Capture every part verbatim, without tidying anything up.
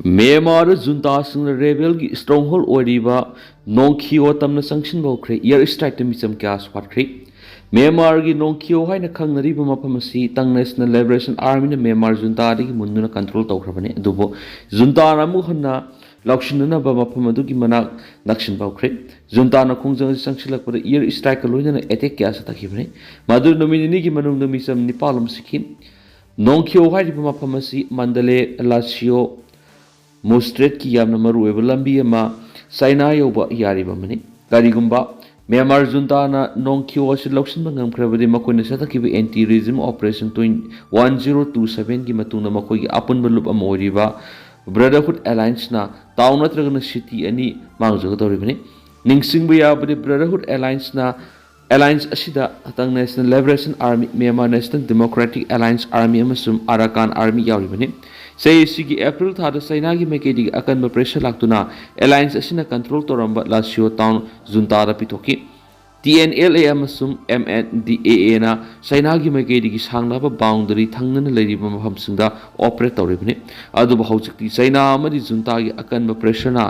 ꯃ꯭ꯌꯥꯟꯃꯥꯔꯗ ꯖꯨꯟꯇꯥꯁꯤꯡꯅ ꯔꯦꯕꯦꯜꯒꯤ ꯁ꯭ꯇ꯭ꯔꯣꯡꯍꯣꯜ ꯑꯣꯏꯔꯤꯕ ꯅꯣꯡꯈꯤꯌꯣ ꯇꯝꯅ ꯆꯪꯁꯤꯟꯕ ꯍꯧꯈ꯭ꯔꯦ꯫ ꯏꯌꯔ ꯁ꯭ꯇ꯭ꯔꯥꯏꯛꯇ ꯃꯤꯆꯝ ꯀꯌꯥꯁꯨ ꯍꯥꯠꯈ꯭ꯔꯦ꯫ ꯃ꯭ꯌꯥꯟꯃꯥꯔꯒꯤ ꯅꯣꯡꯈꯤꯌꯣ ꯍꯥꯏꯅ ꯈꯪꯅꯔꯤꯕ ꯃꯐꯝ ꯑꯁꯤ ꯇꯪ ꯅꯦꯁꯅꯦꯜ ꯂꯤꯕꯔꯦꯁꯟ ꯑꯥꯔꯃꯤꯅ ꯃ꯭ꯌꯥꯟꯃꯥꯔ ꯖꯨꯟꯇꯥꯗꯒꯤ ꯃꯨꯟꯗꯨꯅ ꯀꯟꯇ꯭ꯔꯣꯜ ꯇꯧꯈ꯭ꯔꯕꯅꯤ꯫ ꯑꯗꯨꯕꯨ ꯖꯨꯟꯇꯥꯅ ꯑꯃꯨꯛ ꯍꯟꯅ ꯂꯧꯁꯤꯟꯅꯅꯕ ꯃꯐꯝ ꯑꯗꯨꯒꯤ ꯃꯅꯥꯛ ꯅꯛꯁꯤꯟꯕ ꯍꯧꯈ꯭ꯔꯦ꯫ ꯖꯨꯟꯇꯥꯅ ꯈꯣꯡꯖꯪ ꯑꯁꯤ ꯆꯪꯁꯤꯜꯂꯛꯄꯗ ꯏꯌꯔ ꯁ꯭ꯇ꯭ꯔꯥꯏꯛꯀ ꯂꯣꯏꯅꯅ ꯑꯦꯇꯦꯛ ꯀꯌꯥ ꯆꯠꯊꯈꯤꯕꯅꯤ꯫ ꯃꯗꯨ ꯅꯨꯃꯤꯠ ꯅꯤꯅꯤꯒꯤ ꯃꯅꯨꯡꯗ ꯃꯤꯆꯝ ꯅꯤꯄꯥꯜ ꯑꯃ ꯁꯤꯈꯤ꯫ ꯅꯣꯡꯈꯤꯌꯣ ꯍꯥꯏꯔꯤꯕ ꯃꯐꯝ ꯑꯁꯤ ꯃꯟꯗꯂꯦ, ꯂꯥꯁꯤꯌꯣ, ꯃꯨꯁꯇ꯭ꯔꯦꯠꯀꯤ ꯌꯥꯝꯅ ꯃꯔꯨꯑꯣꯏꯕ ꯂꯝꯕꯤ ꯑꯃ ꯆꯥꯏꯅꯥ ꯌꯧꯕ ꯌꯥꯔꯤꯕ ꯑꯃꯅꯤ꯫ ꯀꯔꯤꯒꯨꯝꯕ ꯃ꯭ꯌꯥꯟꯃꯥꯔ ꯖꯨꯟꯇꯥꯅ ꯅꯣꯡꯈꯤꯌꯣ ꯑꯁꯤ ꯂꯧꯁꯤꯟꯕ ꯉꯝꯈ꯭ꯔꯕꯗꯤ, ꯃꯈꯣꯏꯅ ꯆꯠꯊꯈꯤꯕ anti regime operation twenty one zero two ꯁꯚꯦꯟꯒꯤ ꯃꯇꯨꯡꯗ ꯃꯈꯣꯏꯒꯤ ꯑꯄꯨꯟꯕ ꯂꯨꯞ ꯑꯃ ꯑꯣꯏꯔꯤꯕ ꯕ꯭ꯔꯗꯔꯍꯨꯗ ꯑꯦꯂꯥꯏꯟꯁꯅ ꯇꯥꯎꯟ ꯅꯠꯇ꯭ꯔꯒꯅ ꯁꯤꯇꯤ ꯑꯅꯤ ꯃꯥꯡꯖꯒꯗꯧꯔꯤꯕꯅꯤ꯫ ꯅꯤꯡꯁꯤꯡꯕ ꯌꯥꯕꯗꯤ, ꯕ꯭ꯔꯗꯔꯍꯨꯗ ꯑꯦꯂꯥꯏꯟꯁꯅ ꯑꯦꯂꯥꯏꯟꯁ ꯑꯁꯤꯗ ꯍꯇꯪ national liberation army, Myanmar national democratic alliance army ꯑꯃꯁꯨꯡ ꯑꯔꯥꯀꯥꯟ ꯑꯥꯔꯃꯤ ꯌꯥꯎꯔꯤꯕꯅꯤ꯫ ꯆꯍꯤ ꯑꯁꯤꯒꯤ ꯑꯦꯄ꯭ꯔꯤꯜ ꯊꯥꯗ ꯆꯥꯏꯅꯥꯒꯤ ꯃꯥꯏꯀꯩꯗꯒꯤ ꯑꯀꯟꯕ ꯄ꯭ꯔꯦꯁꯔ ꯂꯥꯛꯇꯨꯅ ꯑꯦꯂꯥꯏꯟꯁ ꯑꯁꯤꯅ ꯀꯟꯇ꯭ꯔꯣꯜ ꯇꯧꯔꯝꯕ ꯂꯥꯁꯤꯌꯣ ꯇꯥꯎꯟ ꯖꯨꯟꯇꯥꯗ ꯄꯤꯊꯣꯛꯈꯤ꯫ ꯇꯤ ꯑꯦꯟ ꯑꯦꯜ ꯑꯦ ꯑꯃꯁꯨꯡ ꯑꯦꯝ ꯑꯦꯟ ꯗꯤ ꯑꯦ ꯑꯦꯅ ꯆꯥꯏꯅꯥꯒꯤ ꯃꯥꯏꯀꯩꯗꯒꯤ ꯁꯥꯡꯂꯕ ꯕꯥꯎꯟꯗꯔꯤ ꯊꯪꯅꯅ ꯂꯩꯔꯤꯕ ꯃꯐꯝꯁꯤꯡꯗ ꯑꯣꯄꯔꯦꯠ ꯇꯧꯔꯤꯕꯅꯤ꯫ ꯑꯗꯨꯕꯨ ꯍꯧꯖꯤꯛꯇꯤ ꯆꯥꯏꯅꯥ ꯑꯃꯗꯤ ꯖꯨꯟꯇꯥꯒꯤ ꯑꯀꯟꯕ ꯄ꯭ꯔꯦꯁꯔꯅ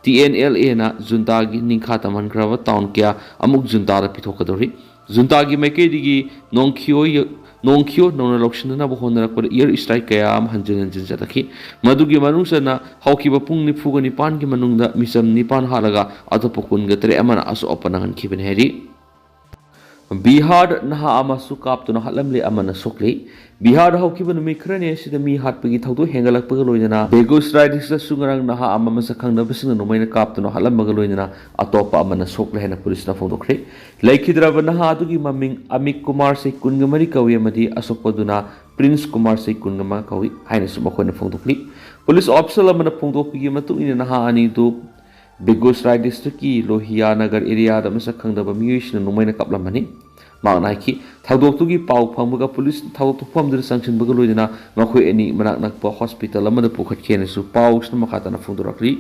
ꯇꯤ ꯑꯦꯟ ꯑꯦꯜ ꯑꯦꯅ ꯖꯨꯟꯇꯥꯒꯤ ꯅꯤꯡꯈꯥ ꯇꯝꯍꯟꯈ꯭ꯔꯕ ꯇꯥꯎꯟ ꯀꯌꯥ ꯑꯃꯨꯛ ꯖꯨꯟꯇꯥꯗ ꯄꯤꯊꯣꯛꯀꯗꯧꯔꯤ꯫ ꯖꯨꯟꯇꯥꯒꯤ ꯃꯥꯏꯀꯩꯗꯒꯤ ꯅꯣꯡꯈꯤꯌꯣ, ꯅꯣꯡꯈꯤꯌꯣ ꯅꯧꯅ ꯂꯧꯁꯤꯟꯅꯅꯕ ꯍꯣꯠꯅꯔꯛꯄꯗ ꯏꯌꯔ ꯁ꯭ꯇ꯭ꯔꯥꯏꯛ ꯀꯌꯥ ꯑꯃ ꯍꯟꯖꯤꯟ ꯍꯟꯖꯤꯟ ꯆꯠꯊꯈꯤ꯫ ꯃꯗꯨꯒꯤ ꯃꯅꯨꯡ ꯆꯟꯅ ꯍꯧꯈꯤꯕ ꯄꯨꯡ ꯅꯤꯐꯨꯒ ꯅꯤꯄꯥꯟꯒꯤ ꯃꯅꯨꯡꯗ ꯃꯤꯆꯝ ꯅꯤꯄꯥꯟ ꯍꯥꯠꯂꯒ ꯑꯇꯣꯞꯄ ꯀꯨꯟꯒ ꯇꯔꯦꯠ ꯑꯃꯅ ꯑꯁꯣꯛ ꯑꯄꯟ ꯅꯪꯍꯟꯈꯤꯕꯅꯤ ꯍꯥꯏꯔꯤ꯫ ꯕꯤꯍꯥꯔꯗ ꯅꯍꯥ ꯑꯃꯁꯨ ꯀꯥꯞꯇꯨꯅ ꯍꯥꯠꯂꯝꯂꯦ, ꯑꯃꯅ ꯁꯣꯛꯂꯦ꯫ ꯕꯤꯍꯥꯔꯗ ꯍꯧꯈꯤꯕ ꯅꯨꯃꯤꯠ ꯈꯔꯅꯤ ꯑꯁꯤꯗ ꯃꯤ ꯍꯥꯠꯄꯒꯤ ꯊꯧꯗꯣꯛ ꯍꯦꯟꯒꯠꯂꯛꯄꯒ ꯂꯣꯏꯅꯅ ꯕꯦꯒꯨꯁꯔꯥꯏ ꯗꯤꯁꯇ꯭ꯔꯤꯛꯇꯁꯨ ꯉꯔꯥꯡ ꯅꯍꯥ ꯑꯃ ꯃꯁꯛ ꯈꯪꯗꯕꯁꯤꯡꯅ ꯅꯣꯡꯃꯩꯅ ꯀꯥꯞꯇꯨꯅ ꯍꯥꯠꯂꯝꯕꯒ ꯂꯣꯏꯅꯅ ꯑꯇꯣꯞꯄ ꯑꯃꯅ ꯁꯣꯛꯂꯦ ꯍꯥꯏꯅ ꯄꯨꯂꯤꯁꯅ ꯐꯣꯡꯗꯣꯛꯈ꯭ꯔꯦ꯫ ꯂꯩꯈꯤꯗ꯭ꯔꯕ ꯅꯍꯥ ꯑꯗꯨꯒꯤ ꯃꯃꯤꯡ ꯑꯃꯤꯛ ꯀꯨꯃꯥꯔ, ꯆꯍꯤ ꯀꯨꯟꯒ ꯃꯔꯤ ꯀꯧꯏ ꯑꯃꯗꯤ ꯑꯁꯣꯛꯄꯗꯨꯅ ꯄ꯭ꯔꯤꯟꯁ ꯀꯨꯃꯥꯔ, ꯆꯍꯤ ꯀꯨꯟꯒ ꯃꯉꯥ ꯀꯧꯏ ꯍꯥꯏꯅꯁꯨ ꯃꯈꯣꯏꯅ ꯐꯣꯡꯗꯣꯛꯂꯤ꯫ ꯄꯨꯂꯤꯁ ꯑꯣꯐꯤꯁꯦꯜ ꯑꯃꯅ ꯐꯣꯡꯗꯣꯛꯄꯒꯤ ꯃꯇꯨꯡ ꯏꯟꯅ, ꯅꯍꯥ ꯑꯅꯤꯗꯨ ꯕꯦꯒꯨꯁꯔꯥꯏ ꯗꯤꯁꯇ꯭ꯔꯤꯛꯀꯤ ꯂꯣꯍꯤꯌꯥ ꯅꯒꯔ ꯑꯦꯔꯤꯌꯥꯗ ꯃꯁꯛ ꯈꯪꯗꯕ ꯃꯤꯑꯣꯏꯁꯤꯡꯅ ꯅꯣꯡꯃꯩꯅ ꯀꯥꯞꯂꯝꯕꯅꯤ꯫ ꯃꯍꯥꯛꯅ ꯍꯥꯏꯈꯤ, ꯊꯧꯗꯣꯛꯇꯨꯒꯤ ꯄꯥꯎ ꯐꯪꯕꯒ ꯄꯨꯂꯤꯁ ꯊꯧꯗꯣꯛ ꯊꯣꯛꯐꯝꯗꯨꯗ ꯆꯪꯁꯤꯟꯕꯒ ꯂꯣꯏꯅꯅ ꯃꯈꯣꯏ ꯑꯅꯤ ꯃꯅꯥꯛ ꯅꯛꯄ ꯍꯣꯁꯄꯤꯇꯥꯜ ꯑꯃꯗ ꯄꯨꯈꯠꯈꯤ ꯍꯥꯏꯅꯁꯨ ꯄꯥꯎꯁꯤꯅ ꯃꯈꯥ ꯇꯥꯅ ꯐꯣꯡꯗꯣꯔꯛꯂꯤ꯫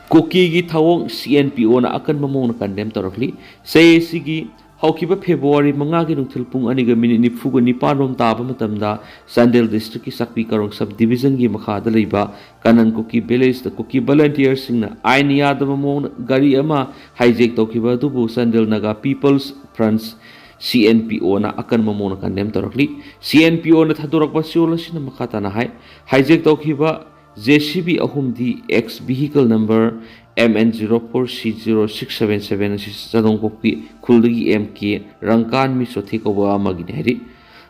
ꯀꯨꯀꯤꯒꯤ ꯊꯧꯑꯣꯡ ꯁꯤ ꯑꯦꯟ ꯄꯤ ꯑꯣꯅ ꯑꯀꯟꯕ ꯃꯑꯣꯡꯗ ꯀꯟꯗꯦꯝ ꯇꯧꯔꯛꯂꯤ꯫ ꯆꯍꯤ ꯑꯁꯤꯒꯤ ꯍꯧꯈꯤꯕ ꯐꯦꯕ꯭ꯔꯨꯋꯥꯔꯤ ꯃꯉꯥꯒꯤ ꯅꯨꯡꯊꯤꯜ ꯄꯨꯡ ꯑꯅꯤꯒ ꯃꯤꯅꯤꯠ ꯅꯤꯐꯨꯒ ꯅꯤꯄꯥꯟ ꯔꯣꯝ ꯇꯥꯕ ꯃꯇꯝꯗ ꯆꯥꯟꯗꯦꯜ ꯗꯤꯁꯇ꯭ꯔꯤꯛꯀꯤ ꯆꯥꯛꯄꯤ ꯀꯥꯔꯣꯡ ꯁꯕ ꯗꯤꯕꯤꯖꯟꯒꯤ ꯃꯈꯥꯗ ꯂꯩꯕ ꯀꯅꯟ ꯀꯨꯀꯤ ꯚꯤꯂꯦꯖꯇ ꯀꯨꯀꯤ ꯚꯣꯂꯟꯇꯤꯌꯔꯁꯤꯡꯅ ꯑꯥꯏꯟ ꯌꯥꯗꯕ ꯃꯑꯣꯡꯗ ꯒꯥꯔꯤ ꯑꯃ ꯍꯥꯏꯖꯦꯛ ꯇꯧꯈꯤꯕ ꯑꯗꯨꯕꯨ Chandel Naga people's front, C N P ꯑꯣꯅ ꯑꯀꯟꯕ ꯃꯑꯣꯡꯗ ꯀꯟꯗꯦꯝ ꯇꯧꯔꯛꯂꯤ꯫ ꯁꯤ ꯑꯦꯟ ꯄꯤ ꯑꯣꯅ ꯊꯥꯗꯣꯔꯛꯄ ꯆꯦꯔꯣꯜ ꯑꯁꯤꯅ ꯃꯈꯥ ꯇꯥꯅ ꯍꯥꯏ, ꯍꯥꯏꯖꯦꯛ ꯇꯧꯈꯤꯕ ꯖꯦ ꯁꯤ ꯕꯤ ꯑꯍꯨꯝꯗꯤ X vehicle number M N zero four C zero six seven seven ꯑꯁꯤ ꯆꯥꯗꯣꯡꯄꯣꯛꯄꯤ ꯈꯨꯜꯗꯒꯤ ꯑꯦꯝ ꯀꯦ ꯔꯪꯀꯥꯟꯃꯤ ꯆꯣꯊꯦ ꯀꯧꯕ ꯑꯃꯒꯤꯅꯤ ꯍꯥꯏꯔꯤ꯫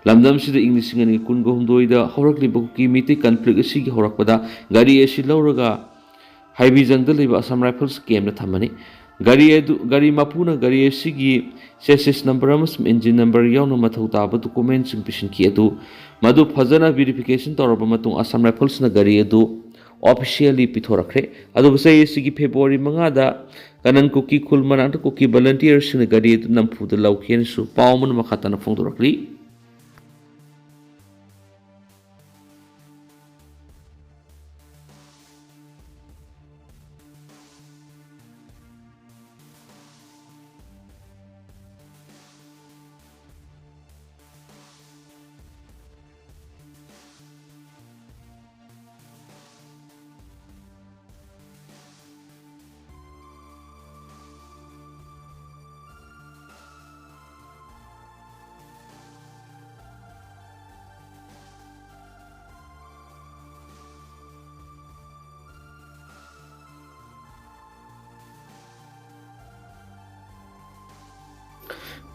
ꯂꯝꯗꯝꯁꯤꯗ ꯏꯪ ꯂꯤꯁꯤꯡ ꯑꯅꯤ ꯀꯨꯟꯒ ꯍꯨꯝꯗꯣꯏꯗ ꯍꯧꯔꯛꯂꯤꯕ ꯀꯨꯀꯤ ꯃꯤꯇꯩ ꯀꯟꯐ꯭ꯂꯤꯛ ꯑꯁꯤꯒꯤ ꯍꯧꯔꯛꯄꯗ ꯒꯥꯔꯤ ꯑꯁꯤ ꯂꯧꯔꯒ ꯍꯥꯏꯕꯤꯖꯪꯗ ꯂꯩꯕ ꯑꯁꯥꯝ ꯔꯥꯏꯐꯜꯁ ꯀꯦꯝꯗ ꯊꯝꯃꯅꯤ꯫ ꯒꯥꯔꯤ ꯑꯗꯨ, ꯒꯥꯔꯤ ꯃꯄꯨꯅ ꯒꯥꯔꯤ ꯑꯁꯤꯒꯤ ꯆꯦꯁꯤꯁ ꯅꯝꯕꯔ ꯑꯃꯁꯨꯡ ꯏꯟꯖꯤꯟ ꯅꯝꯕꯔ ꯌꯥꯎꯅ ꯃꯊꯧ ꯇꯥꯕ ꯗꯣꯀꯨꯃꯦꯟꯁꯤꯡ ꯄꯤꯁꯤꯟꯈꯤ꯫ ꯑꯗꯨ ꯃꯗꯨ ꯐꯖꯅ ꯚꯦꯔꯤꯐꯤꯀꯦꯁꯟ ꯇꯧꯔꯕ ꯃꯇꯨꯡ ꯑꯁꯥꯝ ꯔꯥꯏꯐꯜꯁꯅ ꯒꯥꯔꯤ ꯑꯗꯨ ꯑꯣꯐꯤꯁꯤꯌꯦꯜꯂꯤ ꯄꯤꯊꯣꯔꯛꯈ꯭ꯔꯦ꯫ ꯑꯗꯨꯕꯨ ꯆꯍꯤ ꯑꯁꯤꯒꯤ ꯐꯦꯕ꯭ꯔꯨꯋꯥꯔꯤ ꯃꯉꯥꯗ ꯀꯅꯟ ꯀꯨꯀꯤ ꯈꯨꯜ ꯃꯅꯥꯛꯇ ꯀꯨꯀꯤ ꯚꯣꯂꯟꯇꯤꯌꯔꯁꯤꯡꯅ ꯒꯥꯔꯤ ꯑꯗꯨ ꯅꯝꯐꯨꯗ ꯂꯧꯈꯤ ꯍꯥꯏꯅꯁꯨ ꯄꯥꯎ ꯑꯃꯅ ꯃꯈꯥ ꯇꯥꯅ ꯐꯣꯡꯗꯣꯔꯛꯂꯤ꯫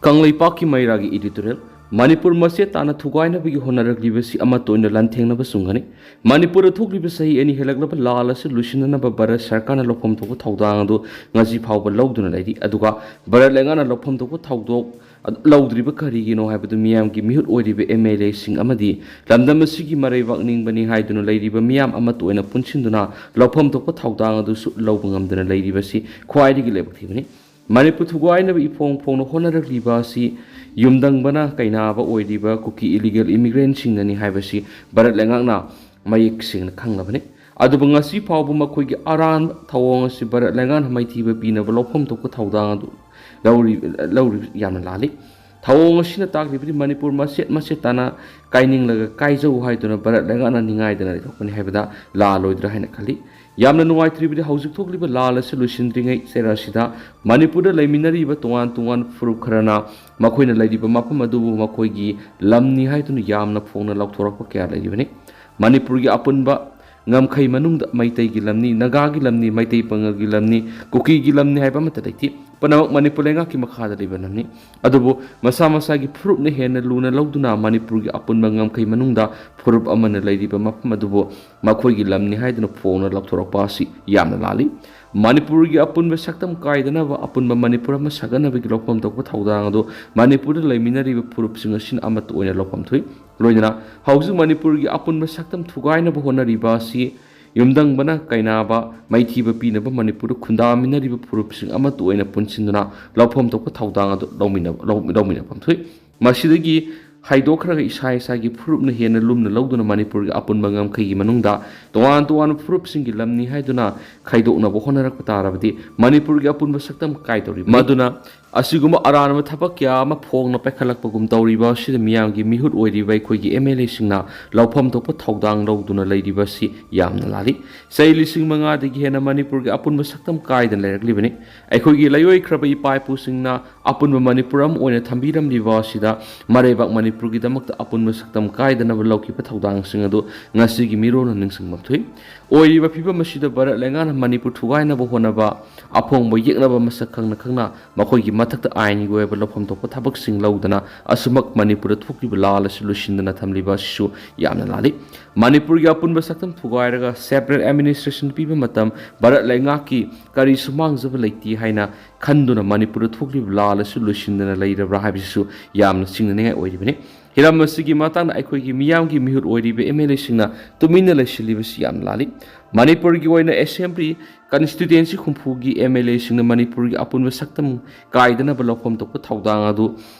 ꯀꯪꯂꯩꯄꯥꯛꯀꯤ ꯃꯩꯔꯥꯒꯤ editorial꯫ ꯃꯅꯤꯄꯨꯔ ꯃꯆꯦꯠ ꯇꯥꯅ ꯊꯨꯒꯥꯏꯅꯕꯒꯤ ꯍꯣꯠꯅꯔꯛꯂꯤꯕꯁꯤ ꯑꯃꯠꯇ ꯑꯣꯏꯅ ꯂꯥꯟꯊꯦꯡꯅꯕ ꯆꯨꯝꯒꯅꯤ꯫ ꯃꯅꯤꯄꯨꯔꯗ ꯊꯣꯛꯂꯤꯕ ꯆꯍꯤ ꯑꯅꯤ ꯍꯦꯜꯂꯛꯂꯕ ꯂꯥꯜ ꯑꯁꯤ ꯂꯣꯏꯁꯤꯟꯅꯅꯕ ꯚꯥꯔꯠ ꯁꯔꯀꯥꯔꯅ ꯂꯧꯐꯝ ꯊꯣꯛꯄ ꯊꯧꯗꯥꯡ ꯑꯗꯨ ꯉꯁꯤ ꯐꯥꯎꯕ ꯂꯧꯗꯨꯅ ꯂꯩꯔꯤ꯫ ꯑꯗꯨꯒ ꯚꯥꯔꯠ ꯂꯩꯉꯥꯛꯅ ꯂꯧꯐꯝ ꯊꯣꯛꯄ ꯊꯧꯗꯣꯛ ꯂꯧꯗ꯭ꯔꯤꯕ ꯀꯔꯤꯒꯤꯅꯣ ꯍꯥꯏꯕꯗꯨ ꯃꯤꯌꯥꯝꯒꯤ ꯃꯤꯍꯨꯠ ꯑꯣꯏꯔꯤꯕ ꯑꯦꯝ ꯑꯦꯜ ꯑꯦꯁꯤꯡ ꯑꯃꯗꯤ ꯂꯝꯗꯝ ꯑꯁꯤꯒꯤ ꯃꯔꯩꯕꯥꯛ ꯅꯤꯡꯕꯅꯤ ꯍꯥꯏꯗꯨꯅ ꯂꯩꯔꯤꯕ ꯃꯤꯌꯥꯝ ꯑꯃꯠꯇ ꯑꯣꯏꯅ ꯄꯨꯟꯁꯤꯟꯗꯨꯅ ꯂꯧꯐꯝ ꯊꯣꯛꯄ ꯊꯧꯗꯥꯡ ꯑꯗꯨꯁꯨ ꯂꯧꯕ ꯉꯝꯗꯅ ꯂꯩꯔꯤꯕꯁꯤ ꯈ꯭ꯋꯥꯏꯗꯒꯤ ꯂꯥꯏꯕꯛ ꯊꯤꯕꯅꯤ꯫ ꯃꯅꯤꯄꯨꯔ ꯊꯨꯒꯥꯏꯅꯕ ꯏꯐꯣꯡ ꯐꯣꯡꯅ ꯍꯣꯠꯅꯔꯛꯂꯤꯕ ꯑꯁꯤ ꯌꯨꯝꯗꯪꯕꯅ ꯀꯩꯅꯥꯕ ꯑꯣꯏꯔꯤꯕ ꯀꯨꯀꯤ ꯏꯂꯤꯒꯦꯜ ꯏꯃꯤꯒ꯭ꯔꯦꯟꯁꯤꯡꯅꯅꯤ ꯍꯥꯏꯕꯁꯤ ꯚꯥꯔꯠ ꯂꯩꯉꯥꯛꯅ ꯃꯌꯦꯛ ꯁꯦꯡꯅ ꯈꯪꯂꯕꯅꯤ꯫ ꯑꯗꯨꯕꯨ ꯉꯁꯤ ꯐꯥꯎꯕ ꯃꯈꯣꯏꯒꯤ ꯑꯔꯥꯟꯕ ꯊꯧꯑꯣꯡ ꯑꯁꯤ ꯚꯥꯔꯠ ꯂꯩꯉꯥꯛꯅ ꯃꯥꯏꯊꯤꯕ ꯄꯤꯅꯕ ꯂꯧꯐꯝ ꯊꯣꯛꯄ ꯊꯧꯗꯥꯡ ꯑꯗꯨ ꯂꯧꯔꯤ ꯂꯧꯔꯤꯕ ꯌꯥꯝꯅ ꯂꯥꯜꯂꯤ꯫ ꯊꯧꯑꯣꯡ ꯑꯁꯤꯅ ꯇꯥꯛꯂꯤꯕꯗꯤ ꯃꯅꯤꯄꯨꯔ ꯃꯆꯦꯠ ꯃꯆꯦꯠ ꯇꯥꯅ ꯀꯥꯏꯅꯤꯡꯂꯒ ꯀꯥꯏꯖꯧ ꯍꯥꯏꯗꯨꯅ ꯚꯥꯔꯠ ꯂꯩꯉꯥꯛꯅ ꯅꯤꯡꯉꯥꯏꯗꯅ ꯂꯩꯊꯣꯛꯄꯅꯤ ꯍꯥꯏꯕꯗ ꯂꯥꯜꯂꯣꯏꯗ꯭ꯔꯥ ꯍꯥꯏꯅ ꯈꯜꯂꯤ꯫ ꯌꯥꯝꯅ ꯅꯨꯡꯉꯥꯏꯇ꯭ꯔꯤꯕꯗꯤ ꯍꯧꯖꯤꯛ ꯊꯣꯛꯂꯤꯕ ꯂꯥꯜ ꯑꯁꯤ ꯂꯣꯏꯁꯤꯟꯗ꯭ꯔꯤꯉꯩ ꯆꯩꯔꯥꯛ ꯑꯁꯤꯗ ꯃꯅꯤꯄꯨꯔꯗ ꯂꯩꯃꯤꯟꯅꯔꯤꯕ ꯇꯣꯉꯥꯟ ꯇꯣꯉꯥꯟꯕ ꯐꯨꯔꯨꯞ ꯈꯔꯅ ꯃꯈꯣꯏꯅ ꯂꯩꯔꯤꯕ ꯃꯐꯝ ꯑꯗꯨꯕꯨ ꯃꯈꯣꯏꯒꯤ ꯂꯝꯅꯤ ꯍꯥꯏꯗꯨꯅ ꯌꯥꯝꯅ ꯐꯣꯡꯅ ꯂꯥꯎꯊꯣꯔꯛꯄ ꯀꯌꯥ ꯂꯩꯔꯤꯕꯅꯤ꯫ ꯃꯅꯤꯄꯨꯔꯒꯤ ꯑꯄꯨꯟꯕ ꯉꯝꯈꯩ ꯃꯅꯨꯡꯗ ꯃꯩꯇꯩꯒꯤ ꯂꯝꯅꯤ, ꯅꯥꯒꯥꯒꯤ ꯂꯝꯅꯤ, ꯃꯩꯇꯩ ꯄꯥꯉꯜꯒꯤ ꯂꯝꯅꯤ, ꯀꯨꯀꯤꯒꯤ ꯂꯝꯅꯤ ꯍꯥꯏꯕ ꯑꯃꯠꯇ ꯂꯩꯇꯦ꯫ ꯄꯨꯝꯅꯃꯛ ꯃꯅꯤꯄꯨꯔ ꯂꯩꯉꯥꯛꯀꯤ ꯃꯈꯥꯗ ꯂꯩꯕ ꯂꯝꯅꯤ꯫ ꯑꯗꯨꯕꯨ ꯃꯁꯥ ꯃꯁꯥꯒꯤ ꯐꯨꯔꯨꯞꯅ ꯍꯦꯟꯅ ꯂꯨꯅ ꯂꯧꯗꯨꯅ ꯃꯅꯤꯄꯨꯔꯒꯤ ꯑꯄꯨꯟꯕ ꯉꯝꯈꯩ ꯃꯅꯨꯡꯗ ꯐꯨꯔꯨꯞ ꯑꯃꯅ ꯂꯩꯔꯤꯕ ꯃꯐꯝ ꯑꯗꯨꯕꯨ ꯃꯈꯣꯏꯒꯤ ꯂꯝꯅꯤ ꯍꯥꯏꯗꯨꯅ ꯐꯣꯡꯅ ꯂꯥꯎꯊꯣꯔꯛꯄ ꯑꯁꯤ ꯌꯥꯝꯅ ꯂꯥꯜꯂꯤ꯫ ꯃꯅꯤꯄꯨꯔꯒꯤ ꯑꯄꯨꯟꯕ ꯁꯛꯇꯝ ꯀꯥꯏꯗꯅꯕ, ꯑꯄꯨꯟꯕ ꯃꯅꯤꯄꯨꯔ ꯑꯃ ꯁꯥꯒꯠꯅꯕꯒꯤ ꯂꯧꯐꯝ ꯊꯣꯛꯄ ꯊꯧꯗꯥꯡ ꯑꯗꯨ ꯃꯅꯤꯄꯨꯔꯗ ꯂꯩꯃꯤꯟꯅꯔꯤꯕ ꯐꯨꯔꯨꯞꯁꯤꯡ ꯑꯁꯤꯅ ꯑꯃꯠꯇ ꯑꯣꯏꯅ ꯂꯧꯐꯝ ꯊꯣꯛꯏ꯫ ꯂꯣꯏꯅꯅ ꯍꯧꯖꯤꯛ ꯃꯅꯤꯄꯨꯔꯒꯤ ꯑꯄꯨꯟꯕ ꯁꯛꯇꯝ ꯊꯨꯒꯥꯏꯅꯕ ꯍꯣꯠꯅꯔꯤꯕ ꯑꯁꯤ ꯌꯨꯝꯗꯪꯕꯅ ꯀꯩꯅꯥꯕ ꯃꯥꯏꯊꯤꯕ ꯄꯤꯅꯕ ꯃꯅꯤꯄꯨꯔꯗ ꯈꯨꯟꯗꯥꯃꯤꯟꯅꯔꯤꯕ ꯐꯨꯔꯨꯞꯁꯤꯡ ꯑꯃꯠꯇ ꯑꯣꯏꯅ ꯄꯨꯟꯁꯤꯟꯗꯨꯅ ꯂꯧꯐꯝ ꯊꯣꯛꯄ ꯊꯧꯗꯥꯡ ꯑꯗꯨ ꯂꯧꯃꯤꯟꯅ-, ꯂꯧ-, ꯂꯧꯃꯤꯟꯅꯐꯝ ꯊꯣꯛꯏ꯫ ꯃꯁꯤꯗꯒꯤ ꯍꯥꯏꯗꯣꯛꯈ꯭ꯔꯒ ꯏꯁꯥ ꯏꯁꯥꯒꯤ ꯐꯨꯔꯨꯞꯅ ꯍꯦꯟꯅ ꯂꯨꯝꯅ ꯂꯧꯗꯨꯅ ꯃꯅꯤꯄꯨꯔꯒꯤ ꯑꯄꯨꯟꯕ ꯉꯝꯈꯩꯒꯤ ꯃꯅꯨꯡꯗ ꯇꯣꯉꯥꯟ ꯇꯣꯉꯥꯟꯕ ꯐꯨꯔꯨꯞꯁꯤꯡꯒꯤ ꯂꯝꯅꯤ ꯍꯥꯏꯗꯨꯅ ꯈꯥꯏꯗꯣꯛꯅꯕ ꯍꯣꯠꯅꯔꯛꯄ ꯇꯥꯔꯕꯗꯤ ꯃꯅꯤꯄꯨꯔꯒꯤ ꯑꯄꯨꯟꯕ ꯁꯛꯇꯝ ꯀꯥꯏꯗꯧꯔꯤꯕꯅꯤ꯫ ꯃꯗꯨꯅ ꯑꯁꯤꯒꯨꯝꯕ ꯑꯔꯥꯟꯕ ꯊꯕꯛ ꯀꯌꯥ ꯑꯃ ꯐꯣꯡꯅ ꯄꯥꯏꯈꯠꯂꯛꯄꯒꯨꯝ ꯇꯧꯔꯤꯕ ꯑꯁꯤꯗ ꯃꯤꯌꯥꯝꯒꯤ ꯃꯤꯍꯨꯠ ꯑꯣꯏꯔꯤꯕ ꯑꯩꯈꯣꯏꯒꯤ ꯑꯦꯝ ꯑꯦꯜ ꯑꯦꯁꯤꯡꯅ ꯂꯧꯐꯝ ꯊꯣꯛꯄ ꯊꯧꯗꯥꯡ ꯂꯧꯗꯨꯅ ꯂꯩꯔꯤꯕ ꯑꯁꯤ ꯌꯥꯝꯅ ꯂꯥꯜꯂꯤ꯫ ꯆꯍꯤ ꯂꯤꯁꯤꯡ ꯃꯉꯥꯗꯒꯤ ꯍꯦꯟꯅ ꯃꯅꯤꯄꯨꯔꯒꯤ ꯑꯄꯨꯟꯕ ꯁꯛꯇꯝ ꯀꯥꯏꯗꯅ ꯂꯩꯔꯛꯂꯤꯕꯅꯤ꯫ ꯑꯩꯈꯣꯏꯒꯤ ꯂꯩꯔꯣꯏꯈ꯭ꯔꯕ ꯏꯄꯥ ꯏꯄꯨꯁꯤꯡꯅ ꯑꯄꯨꯟꯕ ꯃꯅꯤꯄꯨꯔ ꯑꯃ ꯑꯣꯏꯅ ꯊꯝꯕꯤꯔꯝꯂꯤꯕ ꯑꯁꯤꯗ ꯃꯔꯩꯕꯥꯛ ꯃꯅꯤꯄꯨꯔꯒꯤꯗꯃꯛꯇ ꯑꯄꯨꯟꯕ ꯁꯛꯇꯝ ꯀꯥꯏꯗꯅꯕ ꯂꯧꯈꯤꯕ ꯊꯧꯗꯥꯡꯁꯤꯡ ꯑꯗꯨ ꯉꯁꯤꯒꯤ ꯃꯤꯔꯣꯜꯅ ꯅꯤꯡꯁꯤꯡꯕ ꯊꯣꯛꯏ꯫ ꯑꯣꯏꯔꯤꯕ ꯐꯤꯕꯝ ꯑꯁꯤꯗ ꯚꯥꯔꯠ ꯂꯩꯉꯥꯛꯅ ꯃꯅꯤꯄꯨꯔ ꯊꯨꯒꯥꯏꯅꯕ ꯍꯣꯠꯅꯕ, ꯑꯐꯣꯡꯕ ꯌꯦꯛꯅꯕ ꯃꯁꯛ ꯈꯪꯅ ꯈꯪꯅ ꯃꯈꯣꯏꯒꯤ ꯃꯊꯛꯇ ꯑꯥꯏꯟꯒꯤ ꯑꯣꯏꯕ ꯂꯧꯐꯝ ꯊꯣꯛꯄ ꯊꯕꯛꯁꯤꯡ ꯂꯧꯗꯅ ꯑꯁꯨꯃꯛ ꯃꯅꯤꯄꯨꯔꯗ ꯊꯣꯛꯂꯤꯕ ꯂꯥꯜ ꯑꯁꯤ ꯂꯣꯏꯁꯤꯟꯗꯅ ꯊꯝꯂꯤꯕ ꯑꯁꯤꯁꯨ ꯌꯥꯝꯅ ꯂꯥꯜꯂꯤ꯫ ꯃꯅꯤꯄꯨꯔꯒꯤ ꯑꯄꯨꯟꯕ ꯁꯛꯇꯝ ꯊꯨꯒꯥꯏꯔꯒ separate administration ꯄꯤꯕ ꯃꯇꯝ ꯚꯥꯔꯠ ꯂꯩꯉꯥꯛꯀꯤ ꯀꯔꯤꯁꯨ ꯃꯥꯡꯖꯕ ꯂꯩꯇꯦ ꯍꯥꯏꯅ ꯈꯟꯗꯨꯅ ꯃꯅꯤꯄꯨꯔꯗ ꯊꯣꯛꯂꯤꯕ ꯂꯥꯜ ꯑꯁꯤ ꯂꯣꯏꯁꯤꯟꯗꯅ ꯂꯩꯔꯕ꯭ꯔꯥ ꯍꯥꯏꯕꯁꯤꯁꯨ ꯌꯥꯝꯅ ꯆꯤꯡꯅꯅꯤꯡꯉꯥꯏ ꯑꯣꯏꯔꯤꯕꯅꯤ꯫ ꯍꯤꯔꯝ ꯑꯁꯤꯒꯤ ꯃꯇꯥꯡꯗ ꯑꯩꯈꯣꯏꯒꯤ ꯃꯤꯌꯥꯝꯒꯤ ꯃꯤꯍꯨꯠ ꯑꯣꯏꯔꯤꯕ ꯑꯦꯝ ꯑꯦꯜ ꯑꯦꯁꯤꯡꯅ ꯇꯨꯃꯤꯟꯅ ꯂꯩꯁꯤꯜꯂꯤꯕꯁꯤ ꯌꯥꯝꯅ ꯂꯥꯜꯂꯤ꯫ ꯃꯅꯤꯄꯨꯔꯒꯤ ꯑꯣꯏꯅ ꯑꯦꯁꯦꯝꯕ꯭ꯂꯤ ꯀꯟꯁꯇꯤꯇ꯭ꯋꯦꯟꯁꯤ ꯍꯨꯝꯐꯨꯒꯤ ꯑꯦꯝ ꯑꯦꯜ ꯑꯦꯁꯤꯡꯅ ꯃꯅꯤꯄꯨꯔꯒꯤ ꯑꯄꯨꯟꯕ ꯁꯛꯇꯝ ꯀꯥꯏꯗꯅꯕ ꯂꯧꯐꯝ ꯊꯣꯛꯄ ꯊꯧꯗꯥꯡ ꯑꯗꯨ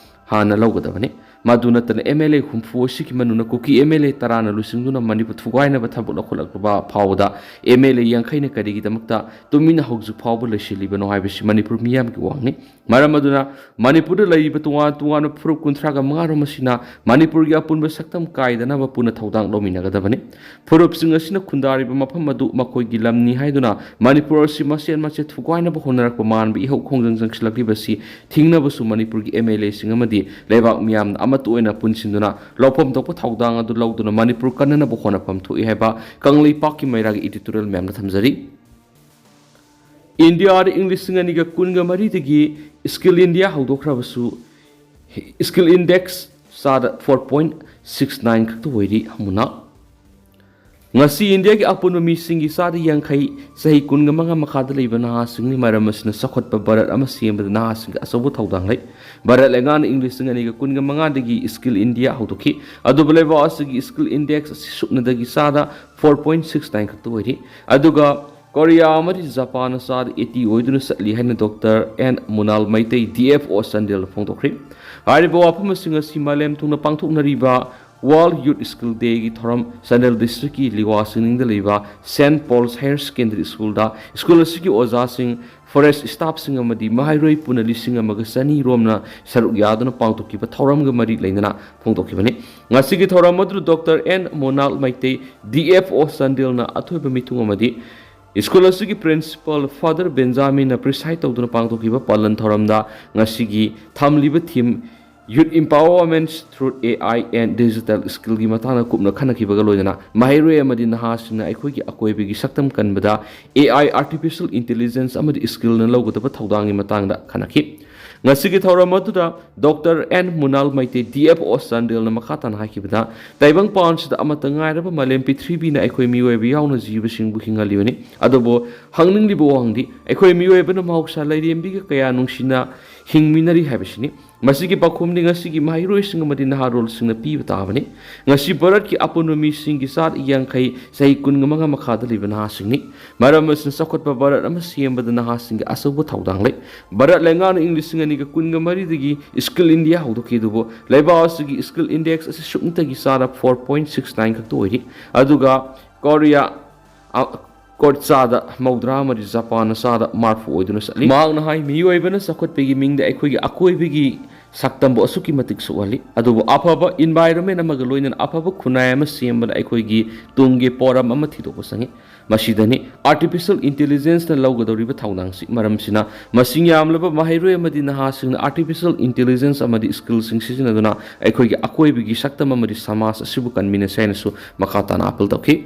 ꯍꯥꯟꯅ ꯂꯧꯒꯗꯕꯅꯤ꯫ ꯃꯗꯨ ꯅꯠꯇꯅ MLA ꯍꯨꯝꯐꯨ ꯑꯁꯤꯒꯤ ꯃꯅꯨꯡꯗ ꯀꯨꯀꯤ MLA ꯇꯔꯥꯅ ꯂꯨꯆꯤꯡꯗꯨꯅ ꯃꯅꯤꯄꯨꯔ ꯊꯨꯒꯥꯏꯅꯕ ꯊꯕꯛ ꯂꯧꯈꯠꯂꯛꯂꯕ ꯐꯥꯎꯕꯗ MLA ꯌꯥꯡꯈꯩꯅ ꯀꯔꯤꯒꯤꯗꯃꯛꯇ ꯇꯨꯃꯤꯟꯅ ꯍꯧꯖꯤꯛ ꯐꯥꯎꯕ ꯂꯩꯁꯤꯜꯂꯤꯕꯅꯣ ꯍꯥꯏꯕꯁꯤ ꯃꯅꯤꯄꯨꯔ ꯃꯤꯌꯥꯝꯒꯤ ꯋꯥꯍꯪꯅꯤ꯫ ꯃꯔꯝ ꯑꯗꯨꯅ ꯃꯅꯤꯄꯨꯔꯗ ꯂꯩꯔꯤꯕ ꯇꯣꯉꯥꯟ ꯇꯣꯉꯥꯟꯕ ꯐꯨꯔꯨꯞ ꯀꯨꯟꯊ꯭ꯔꯥꯒ ꯃꯉꯥꯔꯣꯝ ꯑꯁꯤꯅ ꯃꯅꯤꯄꯨꯔꯒꯤ ꯑꯄꯨꯟꯕ ꯁꯛꯇꯝ ꯀꯥꯏꯗꯅꯕ ꯄꯨꯟꯅ ꯊꯧꯗꯥꯡ ꯂꯧꯃꯤꯟꯅꯒꯗꯕꯅꯤ꯫ ꯐꯨꯔꯨꯞꯁꯤꯡ ꯑꯁꯤꯅ ꯈꯨꯟꯗꯥꯔꯤꯕ ꯃꯐꯝ ꯑꯗꯨ ꯃꯈꯣꯏꯒꯤ ꯂꯝꯅꯤ ꯍꯥꯏꯗꯨꯅ ꯃꯅꯤꯄꯨꯔ ꯑꯁꯤ ꯃꯆꯦꯠ ꯃꯆꯦꯠ ꯊꯨꯒꯥꯏꯅꯕ ꯍꯣꯠꯅꯔꯛꯄ ꯃꯥꯟꯕ ꯏꯍꯧ ꯈꯣꯡꯖꯪ ꯆꯪꯁꯤꯜꯂꯛꯂꯤꯕꯁꯤ ꯊꯤꯡꯅꯕꯁꯨ ꯃꯅꯤꯄꯨꯔꯒꯤ MLAꯁꯤꯡ ꯑꯃꯗꯤ ꯂꯩꯕꯥꯛ ꯃꯤꯌꯥꯝꯅ ꯑꯃꯠꯇ ꯑꯣꯏꯅ ꯄꯨꯟꯁꯤꯟꯗꯨꯅ ꯂꯧꯐꯝ ꯊꯣꯛꯄ ꯊꯧꯗꯥꯡ ꯑꯗꯨ ꯂꯧꯗꯨꯅ ꯃꯅꯤꯄꯨꯔ ꯀꯟꯅꯅꯕ ꯍꯣꯠꯅꯐꯝ ꯊꯣꯛꯏ ꯍꯥꯏꯕ ꯀꯪꯂꯩꯄꯥꯛꯀꯤ ꯃꯩꯔꯥꯒꯤ editorial ꯃꯌꯥꯝꯅ ꯊꯝꯖꯔꯤ꯫ ꯏꯟꯗꯤꯌꯥꯗ ꯏꯪ ꯂꯤꯁꯤꯡ ꯑꯅꯤꯒ ꯀꯨꯟꯒ ꯃꯔꯤꯗꯒꯤ Skill India ꯍꯧꯗꯣꯛꯈ꯭ꯔꯕꯁꯨ, Skill Index ꯆꯥꯗ four point six nine ꯈꯛꯇ ꯑꯣꯏꯔꯤ꯫ ꯑꯃꯨꯅ ꯉꯁꯤ ꯏꯟꯗꯤꯌꯥꯒꯤ ꯑꯄꯨꯟꯕ ꯃꯤꯁꯤꯡꯒꯤ ꯆꯥꯗ ꯌꯥꯡꯈꯩ ꯆꯍꯤ ꯀꯨꯟꯒ ꯃꯉꯥ ꯃꯈꯥꯗ ꯂꯩꯕ ꯅꯍꯥꯁꯤꯡꯅꯤ꯫ ꯃꯔꯝ ꯑꯁꯤꯅ ꯆꯥꯎꯈꯠꯄ ꯚꯥꯔꯠ ꯑꯃ ꯁꯦꯝꯕꯗ ꯅꯍꯥꯁꯤꯡꯒꯤ ꯑꯆꯧꯕ ꯊꯧꯗꯥꯡ ꯂꯩ꯫ ꯚꯥꯔꯠ ꯂꯩꯉꯥꯛꯅ ꯏꯪ ꯂꯤꯁꯤꯡ ꯑꯅꯤꯒ ꯀꯨꯟꯒ ꯃꯉꯥꯗꯒꯤ Skill India ꯍꯧꯗꯣꯛꯈꯤ꯫ ꯑꯗꯨꯕꯨ ꯂꯩꯕꯥꯛ ꯑꯁꯤꯒꯤ Skill Index ꯑꯁꯤ ꯁꯨꯞꯅꯗꯒꯤ ꯆꯥꯗ four point six nine ꯈꯛꯇ ꯑꯣꯏꯔꯤ꯫ ꯑꯗꯨꯒ ꯀꯣꯔꯤꯌꯥ ꯑꯃꯗꯤ ꯖꯄꯥꯟꯅ ꯆꯥꯗ eighty ꯑꯣꯏꯗꯨꯅ ꯆꯠꯂꯤ ꯍꯥꯏꯅ ꯗꯣꯛꯇꯔ ꯑꯦꯟ ꯃꯨꯅꯥꯜ ꯃꯩꯇꯩ, DFO, ꯆꯥꯟꯗꯦꯜꯗ ꯐꯣꯡꯗꯣꯛꯈ꯭ꯔꯤ꯫ ꯍꯥꯏꯔꯤꯕ ꯋꯥꯐꯝꯁꯤꯡ ꯑꯁꯤ ꯃꯥꯂꯦꯝ ꯊꯨꯡꯅ ꯄꯥꯡꯊꯣꯛꯅꯔꯤꯕ World Youth Skill Dayꯒꯤ ꯊꯧꯔꯝ ꯆꯥꯟꯗꯦꯜ districtꯀꯤ ꯂꯤꯋꯥ ꯆꯤꯡꯅꯤꯡꯗ ꯂꯩꯕ Saint Paul's Higher Secondary Schoolꯗ school ꯑꯁꯤꯒꯤ ꯑꯣꯖꯥꯁꯤꯡ, forest staffꯁꯤꯡ ꯑꯃꯗꯤ ꯃꯍꯩꯔꯣꯏ ꯄꯨꯟꯅ ꯂꯤꯁꯤꯡ ꯑꯃꯒ ꯆꯅꯤ ꯔꯣꯝꯅ ꯁꯔꯨꯛ ꯌꯥꯗꯨꯅ ꯄꯥꯡꯊꯣꯛꯈꯤꯕ ꯊꯧꯔꯝꯒ ꯃꯔꯤ ꯂꯩꯅꯅ ꯐꯣꯡꯗꯣꯛꯈꯤꯕꯅꯤ꯫ ꯉꯁꯤꯒꯤ ꯊꯧꯔꯝ ꯑꯗꯨꯗ ꯗꯣꯛꯇꯔ ꯑꯦꯟ ꯃꯣꯅꯥꯜ ꯃꯩꯇꯩ, DFO ꯆꯥꯟꯗꯦꯜꯅ ꯑꯊꯣꯏꯕ ꯃꯤꯊꯨꯡ ꯑꯃꯗꯤ school ꯑꯁꯤꯒꯤ principal Father Benjaminꯅ preside ꯇꯧꯗꯨꯅ ꯄꯥꯡꯊꯣꯛꯈꯤꯕ ꯄꯥꯂꯟ ꯊꯧꯔꯝꯗ ꯉꯁꯤꯒꯤ ꯊꯝꯂꯤꯕ theme Youth Empowerment Through AI and Digital Skillꯒꯤ ꯃꯇꯥꯡꯗ ꯀꯨꯞꯅ ꯈꯟꯅꯈꯤꯕꯒ ꯂꯣꯏꯅꯅ ꯃꯍꯩꯔꯣꯏ ꯑꯃꯗꯤ ꯅꯍꯥꯁꯤꯡꯅ ꯑꯩꯈꯣꯏꯒꯤ ꯑꯀꯣꯏꯕꯒꯤ ꯁꯛꯇꯝ ꯀꯟꯕꯗ AI, artificial intelligence ꯑꯃꯗꯤ skillꯅ ꯂꯧꯒꯗꯕ ꯊꯧꯗꯥꯡꯒꯤ ꯃꯇꯥꯡꯗ ꯈꯟꯅꯈꯤ꯫ ꯉꯁꯤꯒꯤ ꯊꯧꯔꯝ ꯑꯗꯨꯗ ꯗꯣꯛꯇꯔ ꯑꯦꯟ ꯃꯨꯅꯥꯜ ꯃꯩꯇꯩ, DFO ꯆꯥꯟꯗꯦꯜꯅ ꯃꯈꯥ ꯇꯥꯅ ꯍꯥꯏꯈꯤꯕꯗ, ꯇꯥꯏꯕꯪꯄꯥꯟꯁꯤꯗ ꯑꯃꯠꯇ ꯉꯥꯏꯔꯕ ꯃꯥꯂꯦꯝ ꯄ꯭ꯔꯤꯊꯤꯕꯤꯅ ꯑꯩꯈꯣꯏ ꯃꯤꯑꯣꯏꯕ ꯌꯥꯎꯅ ꯖꯤꯕꯁꯤꯡꯕꯨ ꯍꯤꯡꯍꯜꯂꯤꯕꯅꯤ꯫ ꯑꯗꯨꯕꯨ ꯍꯪꯅꯤꯡꯂꯤꯕ ꯋꯥꯍꯪꯗꯤ, ꯑꯩꯈꯣꯏ ꯃꯤꯑꯣꯏꯕꯅ ꯃꯍꯧꯁꯥ ꯂꯥꯏꯔꯦꯝꯕꯤꯒ ꯀꯌꯥ ꯅꯨꯡꯁꯤꯅ ꯍꯤꯡꯃꯤꯟꯅꯔꯤ ꯍꯥꯏꯕꯁꯤꯅꯤ꯫ ꯃꯁꯤꯒꯤ ꯄꯥꯎꯈꯨꯝꯗꯤ ꯉꯁꯤꯒꯤ ꯃꯍꯩꯔꯣꯏꯁꯤꯡ ꯑꯃꯗꯤ ꯅꯍꯥꯔꯣꯜꯁꯤꯡꯅ ꯄꯤꯕ ꯇꯥꯕꯅꯤ꯫ ꯉꯁꯤ ꯚꯥꯔꯠꯀꯤ ꯑꯄꯨꯟꯕ ꯃꯤꯁꯤꯡꯒꯤ ꯆꯥꯗ ꯌꯥꯡꯈꯩ ꯆꯍꯤ ꯀꯨꯟꯒ ꯃꯉꯥ ꯃꯈꯥꯗ ꯂꯩꯕ ꯅꯍꯥꯁꯤꯡꯅꯤ꯫ ꯃꯔꯝ ꯑꯁꯤꯅ ꯆꯥꯎꯈꯠꯄ ꯚꯥꯔꯠ ꯑꯃ ꯁꯦꯝꯕꯗ ꯅꯍꯥꯁꯤꯡꯒꯤ ꯑꯆꯧꯕ ꯊꯧꯗꯥꯡ ꯂꯩ꯫ ꯚꯥꯔꯠ ꯂꯩꯉꯥꯛꯅ ꯏꯪ ꯂꯤꯁꯤꯡ ꯑꯅꯤꯒ ꯀꯨꯟꯒ ꯃꯔꯤꯗꯒꯤ Skill India ꯍꯧꯗꯣꯛꯈꯤ, ꯑꯗꯨꯕꯨ ꯂꯩꯕꯥꯛ ꯑꯁꯤꯒꯤ Skill Index ꯑꯁꯤ ꯁꯨꯞꯅꯇꯒꯤ ꯆꯥꯗ four point six nine ꯈꯛꯇ ꯑꯣꯏꯔꯤ꯫ ꯑꯗꯨꯒ ꯀꯣꯔꯤꯌꯥ, ꯑ, ꯀꯣꯔ ꯆꯥꯗ ꯃꯧꯗ꯭ꯔꯥ ꯑꯃꯗꯤ ꯖꯄꯥꯟꯅ ꯆꯥꯗ ꯃꯔꯐꯨ ꯑꯣꯏꯗꯨꯅ ꯆꯠꯂꯤ꯫ ꯃꯍꯥꯛꯅ ꯍꯥꯏ, ꯃꯤꯑꯣꯏꯕꯅ ꯆꯥꯎꯈꯠꯄꯒꯤ ꯃꯤꯡꯗ ꯑꯩꯈꯣꯏꯒꯤ ꯑꯀꯣꯏꯕꯒꯤ ꯁꯛꯇꯝꯕꯨ ꯑꯁꯨꯛꯀꯤ ꯃꯇꯤꯛ ꯁꯣꯛꯍꯜꯂꯤ, ꯑꯗꯨꯕꯨ ꯑꯐꯕ environment ꯑꯃꯒ ꯂꯣꯏꯅꯅ ꯑꯐꯕ ꯈꯨꯟꯅꯥꯏ ꯑꯃ ꯁꯦꯝꯕꯗ ꯑꯩꯈꯣꯏꯒꯤ ꯇꯨꯡꯒꯤ ꯄꯣꯔꯝ ꯑꯃ ꯊꯤꯗꯣꯛꯄ ꯆꯪꯏ꯫ ꯃꯁꯤꯗꯅꯤ artificial intelligenceꯅ ꯂꯧꯒꯗꯧꯔꯤꯕ ꯊꯧꯗꯥꯡꯁꯤ꯫ ꯃꯔꯝꯁꯤꯅ ꯃꯁꯤꯡ ꯌꯥꯝꯂꯕ ꯃꯍꯩꯔꯣꯏ ꯑꯃꯗꯤ ꯅꯍꯥꯁꯤꯡꯅ artificial intelligence ꯑꯃꯗꯤ skillꯁꯤꯡ ꯁꯤꯖꯤꯟꯅꯗꯨꯅ ꯑꯩꯈꯣꯏꯒꯤ ꯑꯀꯣꯏꯕꯒꯤ ꯁꯛꯇꯝ ꯑꯃꯗꯤ ꯁꯃꯥꯖ ꯑꯁꯤꯕꯨ ꯀꯟꯃꯤꯟꯅꯁꯤ ꯍꯥꯏꯅꯁꯨ ꯃꯈꯥ ꯇꯥꯅ appeal ꯇꯧꯈꯤ꯫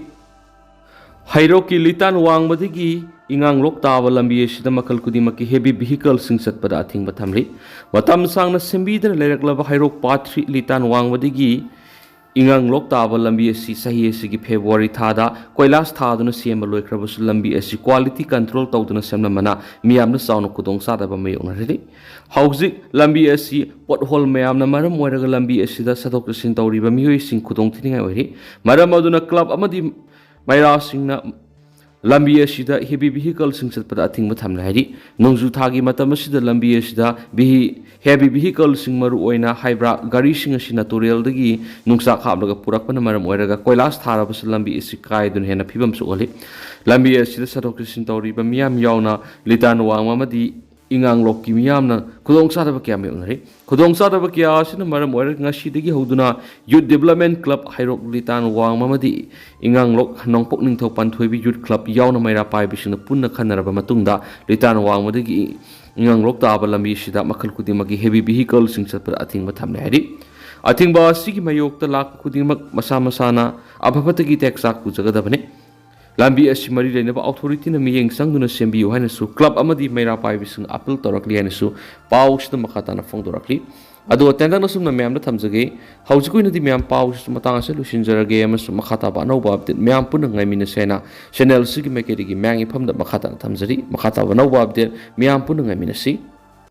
ꯍꯩꯔꯣꯛꯀꯤ ꯂꯤꯇꯥꯟ ꯋꯥꯡꯃꯗꯒꯤ ꯏꯉꯥꯡꯂꯣꯛ ꯇꯥꯕ ꯂꯝꯕꯤ ꯑꯁꯤꯗ ꯃꯈꯜ ꯈꯨꯗꯤꯡꯃꯛꯀꯤ heavy vehicleꯁꯤꯡ ꯆꯠꯄꯗ ꯑꯊꯤꯡꯕ ꯊꯝꯂꯤ꯫ ꯃꯇꯝ ꯁꯥꯡꯅ ꯁꯦꯝꯕꯤꯗꯅ ꯂꯩꯔꯛꯂꯕ ꯍꯩꯔꯣꯛ ꯄꯥꯠ ꯊ꯭ꯔꯤ ꯂꯤꯇꯥꯟ ꯋꯥꯡꯃꯗꯒꯤ ꯏꯉꯥꯡꯂꯣꯛ ꯇꯥꯕ ꯂꯝꯕꯤ ꯑꯁꯤ ꯆꯍꯤ ꯑꯁꯤꯒꯤ ꯐꯦꯕ꯭ꯔꯨꯋꯥꯔꯤ ꯊꯥꯗ ꯀꯣꯏꯂꯥꯁ ꯊꯥꯗꯨꯅ ꯁꯦꯝꯕ ꯂꯣꯏꯈ꯭ꯔꯕꯁꯨ, ꯂꯝꯕꯤ ꯑꯁꯤ quality control ꯇꯧꯗꯨꯅ ꯁꯦꯝꯂꯝꯕꯅ ꯃꯤꯌꯥꯝꯅ ꯆꯥꯎꯅ ꯈꯨꯗꯣꯡꯆꯥꯗꯕ ꯃꯥꯌꯣꯛꯅꯔꯤ꯫ ꯍꯧꯖꯤꯛ ꯂꯝꯕꯤ ꯑꯁꯤ pothole ꯃꯌꯥꯝꯅ ꯃꯔꯝ ꯑꯣꯏꯔꯒ ꯂꯝꯕꯤ ꯑꯁꯤꯗ ꯆꯠꯊꯣꯛ ꯆꯠꯁꯤꯟ ꯇꯧꯔꯤꯕ ꯃꯤꯑꯣꯏꯁꯤꯡ ꯈꯨꯗꯣꯡꯊꯤꯅꯤꯡꯉꯥꯏ ꯑꯣꯏꯔꯤ꯫ ꯃꯔꯝ ꯑꯗꯨꯅ club ꯑꯃꯗꯤ ꯃꯩꯔꯥꯁꯤꯡꯅ ꯂꯝꯕꯤ ꯑꯁꯤꯗ heavy vehicleꯁꯤꯡ ꯆꯠꯄꯗ ꯑꯊꯤꯡꯕ ꯊꯝꯂꯦ ꯍꯥꯏꯔꯤ꯫ ꯅꯣꯡꯖꯨ ꯊꯥꯒꯤ ꯃꯇꯝ ꯑꯁꯤꯗ ꯂꯝꯕꯤ ꯑꯁꯤꯗ ꯚꯤ-, heavy vehicleꯁꯤꯡ, ꯃꯔꯨꯑꯣꯏꯅ ꯍꯥꯏꯕ꯭ꯔꯥ ꯒꯥꯔꯤꯁꯤꯡ ꯑꯁꯤꯅ ꯇꯨꯔꯦꯜꯗꯒꯤ ꯅꯨꯡꯆꯥꯛ ꯍꯥꯞꯂꯒ ꯄꯨꯔꯛꯄꯅ ꯃꯔꯝ ꯑꯣꯏꯔꯒ ꯀꯣꯏꯂꯥꯁ ꯊꯥꯔꯕꯁꯨ ꯂꯝꯕꯤ ꯑꯁꯤ ꯀꯥꯏꯗꯨꯅ ꯍꯦꯟꯅ ꯐꯤꯕꯝ ꯁꯣꯛꯍꯜꯂꯤ꯫ ꯂꯝꯕꯤ ꯑꯁꯤꯗ ꯆꯠꯊꯣꯛ ꯆꯠꯁꯤꯟ ꯇꯧꯔꯤꯕ ꯃꯤꯌꯥꯝ ꯌꯥꯎꯅ ꯂꯤꯇꯥꯟ ꯋꯥꯡꯃ ꯑꯃꯗꯤ ꯏꯉꯥꯡꯂꯣꯛꯀꯤ ꯃꯤꯌꯥꯝꯅ ꯈꯨꯗꯣꯡꯆꯥꯗꯕ ꯀꯌꯥ ꯃꯥꯌꯣꯛꯅꯔꯤ꯫ ꯈꯨꯗꯣꯡꯆꯥꯗꯕ ꯀꯌꯥ ꯑꯁꯤꯅ ꯃꯔꯝ ꯑꯣꯏꯔꯒ ꯉꯁꯤꯗꯒꯤ ꯍꯧꯗꯨꯅ Youth Development Club ꯍꯩꯔꯣꯛ ꯂꯤꯇꯥꯟ ꯋꯥꯡꯃ ꯑꯃꯗꯤ ꯏꯉꯥꯡꯂꯣꯛ ꯅꯣꯡꯄꯣꯛ ꯅꯤꯡꯊꯧ ꯄꯥꯟꯊꯣꯏꯕꯤ Youth Club ꯌꯥꯎꯅ ꯃꯩꯔꯥ ꯄꯥꯏꯕꯁꯤꯡꯅ ꯄꯨꯟꯅ ꯈꯟꯅꯔꯕ ꯃꯇꯨꯡꯗ ꯂꯤꯇꯥꯟ ꯋꯥꯡꯃꯗꯒꯤ ꯏꯉꯥꯡꯂꯣꯛ ꯇꯥꯕ ꯂꯝꯕꯤ ꯑꯁꯤꯗ ꯃꯈꯜ ꯈꯨꯗꯤꯡꯃꯛꯀꯤ heavy vehicleꯁꯤꯡ ꯆꯠꯄꯗ ꯑꯊꯤꯡꯕ ꯊꯝꯂꯦ ꯍꯥꯏꯔꯤ꯫ ꯑꯊꯤꯡꯕ ꯑꯁꯤꯒꯤ ꯃꯥꯌꯣꯛꯇ ꯂꯥꯛꯄ ꯈꯨꯗꯤꯡꯃꯛ ꯃꯁꯥ ꯃꯁꯥꯅ ꯑꯐ ꯐꯠꯇꯒꯤ ꯇꯦꯛꯆꯥꯛ ꯄꯨꯖꯒꯗꯕꯅꯤ꯫ ꯂꯝꯕꯤ ꯑꯁꯤ ꯃꯔꯤ ꯂꯩꯅꯕ authorityꯅ ꯃꯤꯠꯌꯦꯡ ꯆꯪꯗꯨꯅ ꯁꯦꯝꯕꯤꯌꯨ ꯍꯥꯏꯅꯁꯨ club ꯑꯃꯗꯤ ꯃꯩꯔꯥ ꯄꯥꯏꯕꯤꯁꯤꯡ appeal ꯇꯧꯔꯛꯂꯤ ꯍꯥꯏꯅꯁꯨ ꯄꯥꯎꯁꯤꯗ ꯃꯈꯥ ꯇꯥꯅ ꯐꯣꯡꯗꯣꯔꯛꯂꯤ꯫ ꯑꯗꯣ ꯇꯦꯟꯇꯛꯅ ꯁꯨꯝꯅ ꯃꯌꯥꯝꯗ ꯊꯝꯖꯒꯦ꯫ ꯍꯧꯖꯤꯛꯀꯤ ꯑꯣꯏꯅꯗꯤ ꯃꯌꯥꯝ ꯄꯥꯎꯁꯤꯁꯨ ꯃꯇꯥꯡ ꯑꯁꯤꯗ ꯂꯣꯏꯁꯤꯟꯖꯔꯒꯦ ꯑꯃꯁꯨꯡ ꯃꯈꯥ ꯇꯥꯕ ꯑꯅꯧꯕ update ꯃꯌꯥꯝ ꯄꯨꯟꯅ ꯉꯥꯏꯃꯤꯟꯅꯁꯦ ꯍꯥꯏꯅ channel ꯑꯁꯤꯒꯤ ꯃꯥꯏꯀꯩꯗꯒꯤ ꯃꯌꯥꯝꯒꯤ ꯃꯐꯝꯗ ꯃꯈꯥ ꯇꯥꯅ ꯊꯝꯖꯔꯤ꯫ ꯃꯈꯥ ꯇꯥꯕ ꯑꯅꯧꯕ update ꯃꯌꯥꯝ ꯄꯨꯟꯅ ꯉꯥꯏꯃꯤꯟꯅꯁꯤ꯫